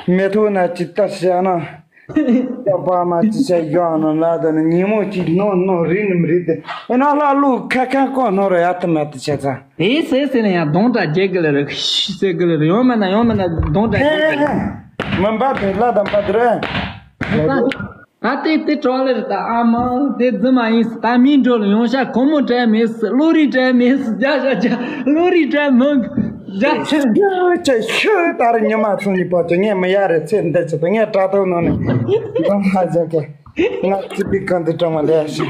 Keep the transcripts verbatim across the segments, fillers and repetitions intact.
མེ་ཐོག་ན་ཅི་ལྟར་བྱས་ན། ཡག་པ་མ་ཅི་བྱས་ཡོང་ན་ལ་དོ་ནི་ཉིན་མོ་ཅིག་ནོ་ནོ་རི་ནི་མི་རི་དེ་ཨེ་ན་ལ་ལུ་ཁ་ཁ་ཀོ་ནོ་ར་ཡ་ཏི་མ་ཏི་བྱས་ཙང་། དེའི་སེ་སེ་ནས་ཡང་གདོང་གྲགས་རྒྱལ་གི་ལ་རེ་ཤི་སེ་གི་ལ་རེ་ཡོང་མ་ན་ཡོང་མ་ན་གདོང་གྲགས་རྒྱལ་གི་ལ། མི་འབའ་དེ་ལ་དང་འབའ་དེ་རེད། ད་དེ་དེ་གྲོགས་ལེར་ད་ཨ་མ་དེ་རྫུན་མ་ཡིན་ད་མིན་འགྲོ་ལ་ཡོང་ཤ་གོ་མོ་དྲན་མེད་སི་ལོ་རི་དྲན་མེད་སི་རྒྱ་ཤ་རྒྱ་ལོ་རི་དྲན་མང་རྒྱ་ཤ་ཤ་ཤ་ཤ་ད་རེ་ཉི་མ་ཚོ་གཉིས་པོ་ཚོ་ངས་མི་ཡ་རེ་ཚེ་འདི་ཚོ་ངས་དྲ་ཐོག་ནང་ནས་འཛོམས་ཧ་ཟེར་གི་ང་ཚི་པི་གང་དུ་གྲོང་མ་ལས་ཤི་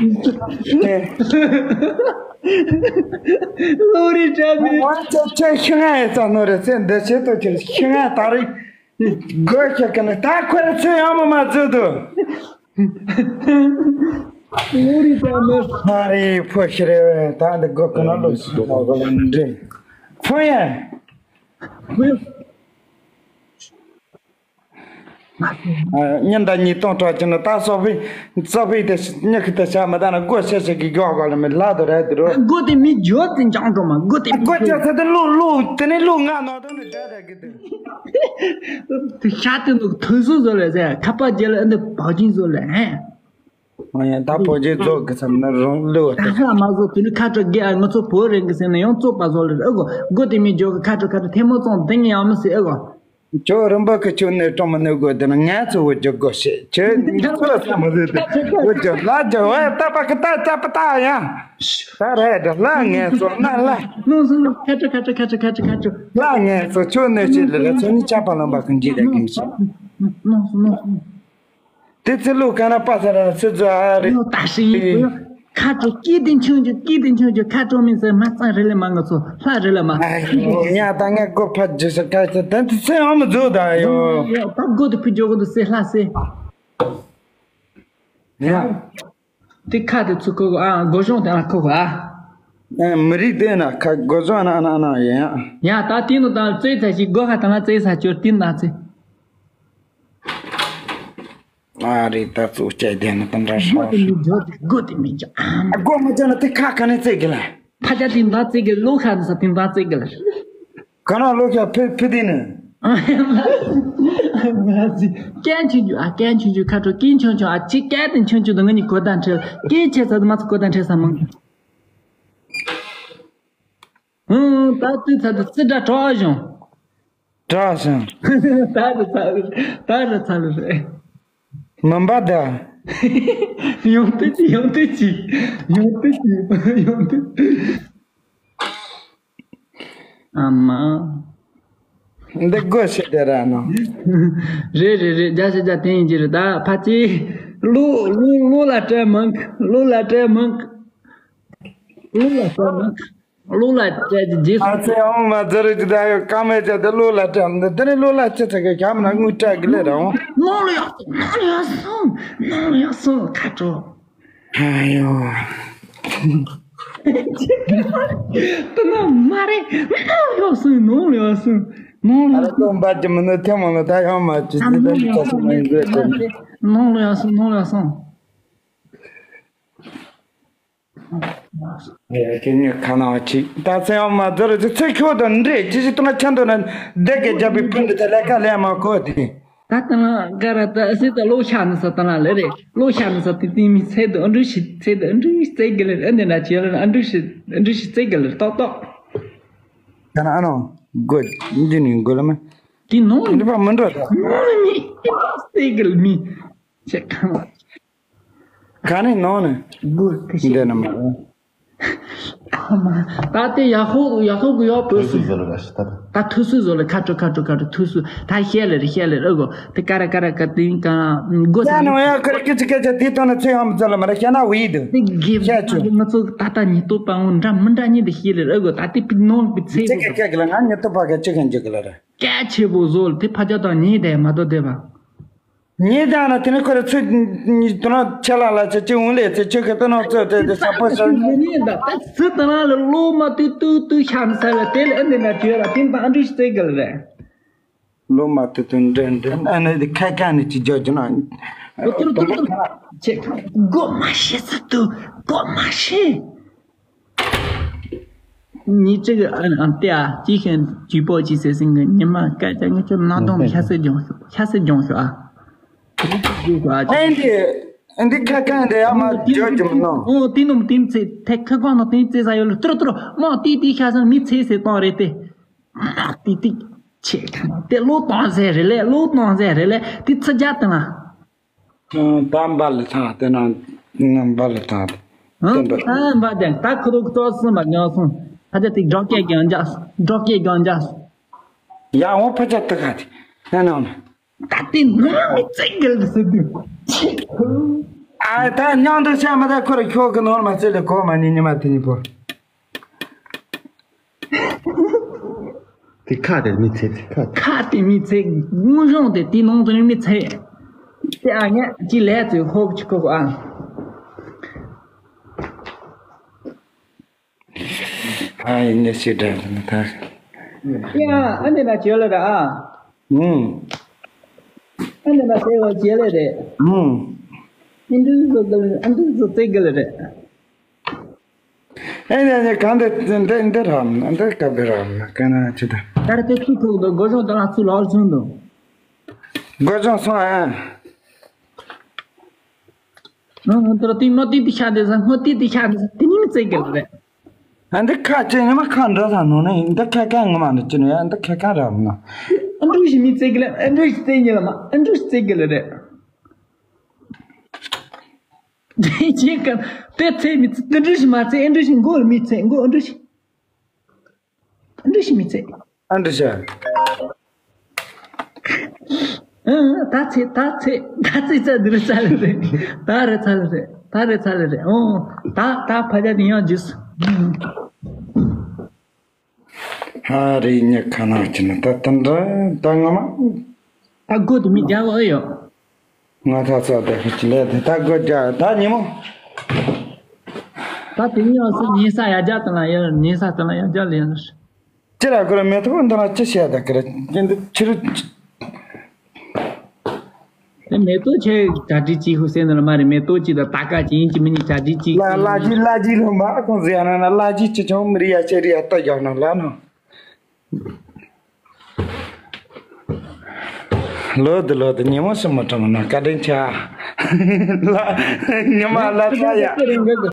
ལོ་རི་དྲན་མེད་ང་ཚོ་ཁྱོད་ཤི་ང་ཡི་ཚ་ནོ་རེ་ཚེ་འདི་ཆེད་དུ་ཁྱོད་ཤི་ང་ད་རེ། སྒོ་ཁྱེར་གི་ནི་ད་ཁོ་ར་ཚོས་ཡང་མ་མ་བཟོས་འདུག་ལོ་རི་ཙམ་མེད། ཧ་རི་ཕོ་ཤི་རེ་བས་ད་འདི་སྒོ་ཁོ་ན་ལོ་ཤི་ད་གོ་ལ་འདྲེ། ཕོ་ཡ། ཉིན་ད་ཉིས་སྟོང་གྲགས་ཀྱི་ནི་ད་སོ་ཕི་སོ་ཕི་དེ་ཉི་ཁི་དེ་བྱ་མི་ད་ན་སྒོ་ཤེ་ཤེ་གི་མགྱོགས་གོ་ལ་མི་ལ་དུ་རེད་དུ་རོ། སྒོ་དེ་མི་འཇོག་དེ་འཇང་འགྲོ་མ་སྒོ་དེ་སྒོ་ཅག་ཚ་དེ་ལུ་ལུ་དེ་ནི་ལུ་ང་ནོ་དོ་ནི་འདྲ་རེད་གི་དུ། དེ་ཤ་དེ་ནུ་ཐོན་སུ་བཟོ་ལས་ཟེར་ཁ་པ་རྒྱལ་ཨ་འདི་བག་ཅིང་བཟོ་ལས་ཧེ། ང་ཡང་ད་བོད་རྗེས་རྫོགས་གི་ཚབ་ན་རང་ལུ་བ་ད་ཧ་མ་བཟོ་དེ་ནི་ཁ་དྲོ་རྒྱལ་ཨ་ང་ཚོ་བོད་རེད་གི་ཟེར་ན་ཡང་བཙོག་པ་བཟོ་ལས་ཨ་གོ་སྒོ་དེ་མི་འཇོག་གི་ཁ་དྲོ་ཁ་དྲོ་ཐལ་མོ་བཙོང་དེ་ངས་ཡང་མི་ཟེར་ཨ་གོ། ཁྱོད་རིན་པོ་གི་ཁྱོད་ནས་སྐྲོང་མི་ནུས་དགོས་དེ་ནི་ང་ཚོ་བོད་རྒྱུ་དགོས་ཤེས་ཁྱོད་འདི་ཚོ་ལ་བསམ་མི་ཟེར་དེ་བོད་རྒྱུ་ལ་རྒྱུ་བས་ད་པ་གི་ད་ད་པ་ད་ཡང་ད་རེད་ད་ལ་ངས་ཚོ་ན་ལ། ནོ་སོ་ཁ་ཁྲ་ཁ་ཁྲ་ཁ་ཁྲ་ཁ་ཁྲ་ཁ་ཁྲ། ལ་ངས་ཚོ་ཁྱོད་ནས་ཅི་ལ་ལ་ཚོ་ནི་ཆ་པ་ལམ་པ་གི་འཇིག་རེད་གི་མི་ཤེས། ནོ་སོ་ནོ་སོ། དེ་ཚེ་ལུ་ག་ན་པ་ས་ར་སི་ཛོ་ཨ་རི། ཡོ་ད་ཤི་ཡིན་ཁ་དྲོ་སྐྱིད་དེ་ཆུང་ཆུང་སྐྱིད་དེ་ཆུང་ཆུང་ཁ་དྲོ་མིན་ཟེར་མ་ཙང་རི་ལི་མ་ང་ཚོ་ལྷ་རི་ལི་མ། ཨ་ཡོ་ཡ་ད་ངས་སྒོ་ཕ་ཇི་ས་ཀ་ཚེ་ད་དེ་ཚེ་ཨ་མ་ཛོ་ད་ཡོ། ཡོ་ད་སྒོ་དེ་ཕུ་འཇོག་གོ་དུ་སེ་ལྷ་སེ། ཡ། དེ་ཁ་དེ་ཚུ་ཁོ་གོ་ཨ་སྒོ་གཞོང་དེ་ཨ་ཁོ་གོ་ཨ། ཨ་མི་རིགས་དེ་ན་ཁ་སྒོ་གཞོང་ན་ཨ་ན་ཨ་ན་ཡ་ཡ། ཡ་ད་དེ་ནུ་ད་རྩེ་ཚ་ཞིག་སྒོ་ཁ་ད་ང་རྩེ་ཚ་ཅོར་དེ་ན་ཚེ། ཨ་རི་ད་ཚོ་སྐྱ་ལྡན་ན་དང་འདྲ་ཤོག་སྒོ་དེ་མི་འཇོག་སྒོ་དེ་མི་འཇོག་ཨ། སྒོ་མ་འཇོག་ན་དེ་ཁ་ག་ནས་བཙལ་གི་ལ། ཕ་ཅག་དེ་འདང་བཙལ་གི་ལོ་ཁ་ནས་ས་དེ་འདང་བཙལ་གི་ལ། ག་ན་ལོ་ཁ་ཕི་ཕི་དེ་ནི། མ་ཟི། སྐད་ཆུང་ཆུང་ཨ་སྐད་ཆུང་ཆུང་ཁ་དྲོ་སྐད་ཆུང་ཆུང་ཨ་ཅི་སྐད་དེ་ཆུང་ཆུང་དང་ང་གཉིས་གོ་བརྡ་འཕྲད་སྐད་ཆེ་ས་དེ་མ་ཚོ་གོ་བརྡ་འཕྲད་ས་མང་། ཧུང་ད་དུས་ཚ་དུ་སི་འདྲ་གྲོགས་ཨ་བྱུང་། དྲག་ཞིང་། ད་རུ་ཚ་རུ་ད་རུ་ཚ་རུ་རེད། མུན་པ་ད། ཡོང་དུས་ཅི་ཡོང་དུས་ཅི་ཡོང་དུས་ཅི་ཡོང་དུས། ཨ་མ། འདི་དགོད་བྱེད་དེ་ར་ནོ། རེད་རེད་རེད་རྒྱ་ཞེ་རྒྱ་དེ་ཡིན་གྱི་རེད་ད་ཕ་ཅི། ལུ་ལུ་ལུ་ལ་སྤྲད་མང་ལུ་ལ་སྤྲད་མང་ལུ་ལ་སྤྲད་མང་། གློག་ལ་སྤྲད་ཀྱི་རྗེས་སུ། ཨ་ཚེ་ཨོང་མ་ཛ་རུ་ཅི་ད་ཡོད་ཀ་མེད་ཅག་དེ་གློག་ལ་སྤྲད་མི་འདུག་དེ་ནི་གློག་ལ་ཅི་ཚ་གི་གམ་ན་དངུལ་སྤྲད་གི་ལེ་རང་། ནང་ལ་ཡོད་སོང་ནང་ལ་ཡོད་སོང་ནང་ལ་ཡོད་སོང་ཁ་དྲོ། ཨ་ཡོ། དེ་ན་མ་རེད་ནང་ལ་ཡོད་སོང་ནང་ལ་ཡོད་སོང་ནང་ལ་ཡོད་སོང་། ཨ་ར་ཀོང་པ་ཅི་མི་ནུ་ཐེ་མོ་ལ་ད་ཡོང་མ་ཅི་ཟི་ད་ཅི་ཚ་སོང་ནང་ལ་ཡོད་སོང་། ནང་ལ་ཡོད་སོང་ནང་ལ་ཡོད་སོང་། ཁྱེད་གཉིས་ཁ་ནང་ཅིག་ད་ཚེ་ཡང་མ་ཛར་ཅིག་ཚེ་ཁྱོད་དང་འདྲེས་ཅི་ཞིག་ཏུ་ང་ཆ་འདོད་ན་བདེ་གི་རྒྱབ་པའི་ཕུ་འདི་ཚེ་ལས་ཀ་ལས་མ་གོ་དེ། ད་ལྟ་ང་ག་ར་ད་སྲིད་ད་ལོ་ཤ་ནི་ས་ད་ལ་ལེ་རེད་ལོ་ཤ་ནི་ས་དེ་དེ་མི་ཚེ་དུ་ཨ་འབྲུ་ཞིག་ཚེ་དུ་ཨ་འབྲུ་ཞིག་བཙལ་གི་ལེ་རེད་ཨ་འདི་ན་བྱེད་ལེ་རེད་ཨ་འབྲུ་ཞིག་ཨ་འབྲུ་ཞིག་བཙལ་གི་ལེ་རེད་ཏོག་ཏོག་ད་ན་ཨ་ནོ་དགོད་འདི་ནི་དགོད་ལ་མེ། དེ་ནོ་འདི་པ་མི་འགྲོ་ད། ནོ་ནི་མི་བཙལ་གི་ལེ་མི་ཆེ་ཁ་ནོ། ག་ནས་ནང་ནས། དགོས་དེ་ཤེས། འདི་ནས་མ། ཨ་མ། ད་དེ་ཡག་ཧོ་ཡག་ཧོ་གི་ཡག་བོད་སུ། ད་ཐུ་སུ་བཟོ་ལ་ཁ་དྲོ་ཁ་དྲོ་ཁ་དྲོ་ཐུ་སུ་ད་ཤེས་ལེ་རེ་ཤེས་ལེ་རེ་ཨ་གོ་དེ་ཀ་ར་ཀ་ར་ཀ་དེ་ག་དགོས་ད་ནས་ཡ་ཁ་ར་ཀི་ཅི་ཀ་ཅི་དེ་དོན་ན་ཚེ་ཡང་མི་ཚོ་ལ་མ་ར་ཤེས་ན་འོ་ཡི་དུ། དེ་གེ་ཤེས་ཆུ། ང་ཚོ་ད་ལྟ་ཉིད་ཐོ་པ་འོ་འདྲ་མི་འདྲ་ཉིད་དུ་ཤེས་ལེ་རེ་ཨ་གོ་ད་དེ་པི་ནོར་པི་ཚེ་ཅི་གོ་ཀ་ཀ་གི་ལ་ང་ཉིད་ཐོ་པ་ག་ཅི་ག་འཇུག་གི་ལ་རེ། སྐད་ཆེ་པོ་བཟོ་ལ་དེ་ཕ་ཅག་དང་ཉིད་དེ་མ་དོ་དེ་བ། ངས་ད་ན་དེ་ནི་ཁོ་རེ་ཚོས་དུ་ན་ཆ་ལ་ལ་ཆ་ཅི་འོང་ལས་ཚེ་ཆོས་ཁ་ཏུ་ནང་ཚོས་དེ་དེ་ས་ཕོ་ས། ངས་ད་ད་ཚི་དུ་ན་ལ་ལོ་མ་ཏུ་ཏུ་ཏུ་ཤ་ན་ས་ལ་དེ་ལ་ཨ་འདི་ན་བྱོས་ལ་དེ་ད་ཨ་འདྲུ་ཤི་ཙེ་གལ་རེད། ལོ་མ་ཏུ་ཏུ་འདྲེ་འདྲེ་ཨ་ནི་དེ་ཁ་ཁ་ནི་ཅི་ཇོ་ཇོ་ན། ཏུ་ཏུ་ཏུ་ཏུ་ཆེ་གོ་མ་ཤེས་ས་ཏུ་གོ་མ་ཤེས། ཉིས་གཅིག་ཨ་ཨ་ཏེ་ཨ་ཅི་ཤན་ཇུས་པོ་ཅི་ཟེར་སེང་གི་ཉི་མ་སྐད་ཆ་ངས་ཁྱོད་ནང་དོན་ཤ་སེ་སྦྱོང་ཤོག་ཤ་སེ་སྦྱོང་ཤོག་ཨ། ཨེ་འདི་ཨེ་འདི་ཁ་ཁ་འདི་ཡ་མ་ཇོ་ཇོ་མ་ནོ། ཨོ་ཏི་ནོམ་ཏིམ་ཚེ་ཐེ་ཁ་ཁ་ནོ་ཏིམ་ཚེ་ས་ཡོ་ལ་ཏྲོ་ཏྲོ་མ་ཏི་ཏི་ཤ་སང་མི་ཚེ་སེ་ཏོང་རེ་ཏེ། མ་ཏི་ཏི་ཆེ་ཁ་ཏེ་ལོ་ཏོང་ཟེ་རེ་ལེ་ལོ་ཏོང་ཟེ་རེ་ལེ་ཏི་ཚ་ཇ་ཏང་ཨ། ད་འབའ་ལི་ཐང་དེ་ན་ང་འབའ་ལི་ཐང་དེ་ཨང་། འབའ་ད་འབའ་དེ་ད་ཁུ་རུ་ཏོ་སུ་མ་ཉོ་སོང་། ཕ་ཅ་དེ་འགྲོ་སྐད་རྒྱང་འཇགས། འགྲོ་སྐད་རྒྱང་འཇགས། ཡ་འོ་ཕ་ཅ་ཏི་ཁ་དེ་ན་ན་ན། ད་དེ་ནོར་མི་ཚེ་གལ་སྲིད་དུ། ཨ་ད་མཉམ་དུ་བྱས་མ་ད་ཁོ་ར་ཁྱོ་གི་ནོར་མ་ཚེ་ལས་གོ་མ་ནི་ཉི་མ་དེ་ཉིད་པོ། དེ་ཁ་དེ་མི་ཚེ་དེ་ཁ་དེ། ཁ་དེ་མི་ཚེ་དངོས་བྱུང་དེ་དེ་ནང་དུ་མི་ཚེ། དེ་ཨ་ཉ་ཅི་ལས་ཚེ་ཧོབ་ཅི་ཁོ་ཨ། ཨ་ཡིན་ནི་ཞིག་འདྲ་ནི་ད། ཡ་ཨ་འདི་ན་བྱོས་ལ་ར་ཨ། ཨུམ། ཨ་འདི་ན་ཟེར་བ་བྱས་ལ་རེད། ཨུམ། ཨ་འདི་ཟོ་ཨ་འདི་ཟོ་ཙེ་གི་ལ་རེད། ཨེ་ནས་ནས་གང་འདི་འདི་འདི་རམ་འདི་སྐབས་འདི་རམ་ག་ན་ཅི་ད། ད་རེ་ཏེ་ཚུ་ཐུག་འདུག་སྒོ་ཤོང་དང་ཚུ་ལོར་བྱུང་འདུག་སྒོ་ཤོང་སོང་ཨ། ཨང་། ད་རེ་ཏེ་མ་ཏི་ཏི་ཤ་འདི་ས་མ་ཏི་ཏི་ཤ་འདི་ས་ཏི་ནི་མི་ཙེ་གི་རེད། ཨ་འདི་ཁ་ཅན་ཉི་མ་ཁ་འདྲ་ས་ནོ་ནི་འདི་ཁ་ཁ་ངོ་མ་འདི་ཅི་ནོ་ཡ་འདི་ཁ་ཁ་རམ་ན། ཨ་འདྲུ་ཞིག་མི་ཙེ་གི་ལ་ཨ་འདྲུ་ཞིག་ཙེ་ཉི་ལ་མ་ཨ་འདྲུ་ཞིག་ཙེ་གི་ལ་རེད། དེ་ཅི་ཀ་དེ་ཚེ་མི་ཚེ་དེ་འདྲ་ཞིག་མ་ཚེ་ཨེ་འདྲ་ཞིག་མགོ་མི་ཚེ་མགོ་ཨེ་འདྲ་ཞིག་ཨེ་འདྲ་ཞིག་མི་ཚེ། ཨ་འདྲ་ཞིག་ཨང་། ད་ཚེ་ད་ཚེ་ད་ཚེ་ཚ་འདི་རུ་ཚ་ལ་རེད། ད་རེ་ཚ་ལ་རེད། ད་རེ་ཚ་ལ་རེད། ཨོ། ད་ད་ཕ་ཇ་དེ་ཡང་ཇུས། ཧ་རེ་ཉི་ཁ་ནང་ཅི་ན་ད་དེ་འདྲ་ད་ང་མ། ད་སྒོ་དེ་མི་རྒྱག་ཨེ་ཡོད། ང་ད་ཚ་ད་ཁ་ཅི་ལས་དེ་ད་སྒོ་རྒྱག་ད་ཉི་མོ། ད་དེ་ཉི་ཡོད་སུ་ཉི་ས་ཡ་རྒྱ་དང་ལ་ཡ་ཉི་ས་དང་ལ་ཡ་རྒྱ་ལ་ཡ་ན་ཤི། ཅི་ར་ཁོ་ར་མེ་ཏོག་འདི་ལ་ཅི་བཤད་ད་ཁི་ར་ཅི་འདི་ཕྱི་རུ། དེ་མེ་ཏོག་ཆེ་གྲ་སྒྲིག་ཅིག་ཧུ་སེ་ནི་ལ་མ་རེད། མེ་ཏོག་ཅིག་དང་ད་ཀ་ཅིག་ཡིན་གཅིག་མིན་གཉིས་གྲ་སྒྲིག་ཅིག་ལ་ལ་ཇི་ལ་ཇི་ལོ་མ་ཁོང་ཟེར་ཡ་ན་ན་ལ་ཇི་ཅི་ཆུང་མི་རི་ཡ་ཆེ་རི་ཡ་ལྟ་རྒྱག་ན་ལ་ནོ། ལོ་དུ་ལོ་དུ་ཉིན་མོ་སུ་མ་གྲོངས་ན་བཀའ་དྲིན་ཆེ། ལ་ཉི་མ་ལ་ས་ཡ།